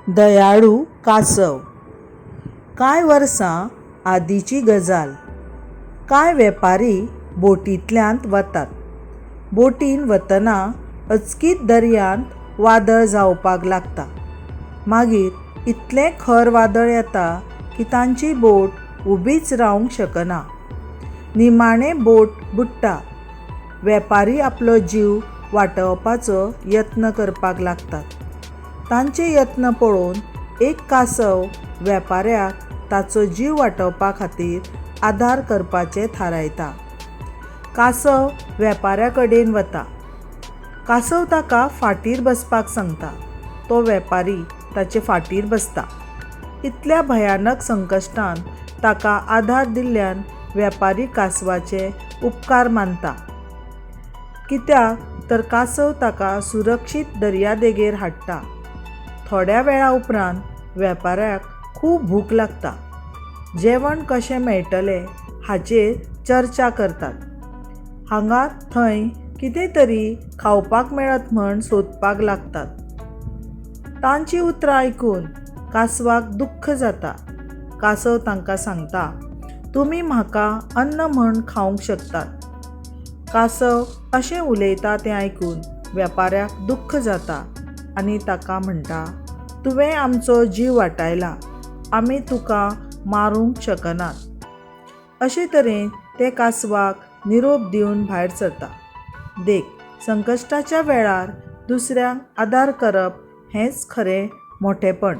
दयाळू कासव. कांय वर्सां आदींची गजाल. कांय वेपारी बोटींतल्यान वतात. बोटीन वतना अचकीत दर्यांत वादळ जावपाक लागता. मागीर इतलें खर वादळ येता की तांची बोट उबीच रावंक शकना. निमाणें बोट बुडटा. वेपारी आपलो जीव वाटावपाचो यत्न करपाक लागतात. तांचे यत्न पळोवन एक कासव वेपाऱ्याक ताचो जीव वाटावपा खातीर आदार करपाचें थारायता. कासव वेपाऱ्या कडेन वता. कासव ताका फाटीर बसपाक सांगता. तो वेपारी ताचे फाटीर बसता. इतल्या भयानक संकश्टांत ताका आदार दिल्ल्यान वेपारी कासवाचे उपकार मानता. कित्याक तर कासव ताका सुरक्षीत दर्यादेगेर हाडटा. थोड्या वेळा उपरांत वेपाऱ्याक खूब भूक लागता. जेवण कशें मेळटलें हाचेर चर्चा करतात. हांगा थंय कितें तरी खावपाक मेळत म्हण सोदपाक लागतात. तांचीं उतरां आयकून कासवाक दुख्ख जाता. कासव तांकां सांगता, तुमी म्हाका अन्न म्हण खावंक शकतात. कासव अशें उलयता तें आयकून वेपाऱ्याक दुख्ख जाता आनी ताका म्हणटा, तुवें आमचो जीव वाटायला, आमी तुका मारूंक शकनात. अशे तरेन ते कासवाक निरोप दिवन भायर सरता. देख, संकश्टाच्या वेळार दुसऱ्यांक आदार करप हेंच खरें मोठेपण.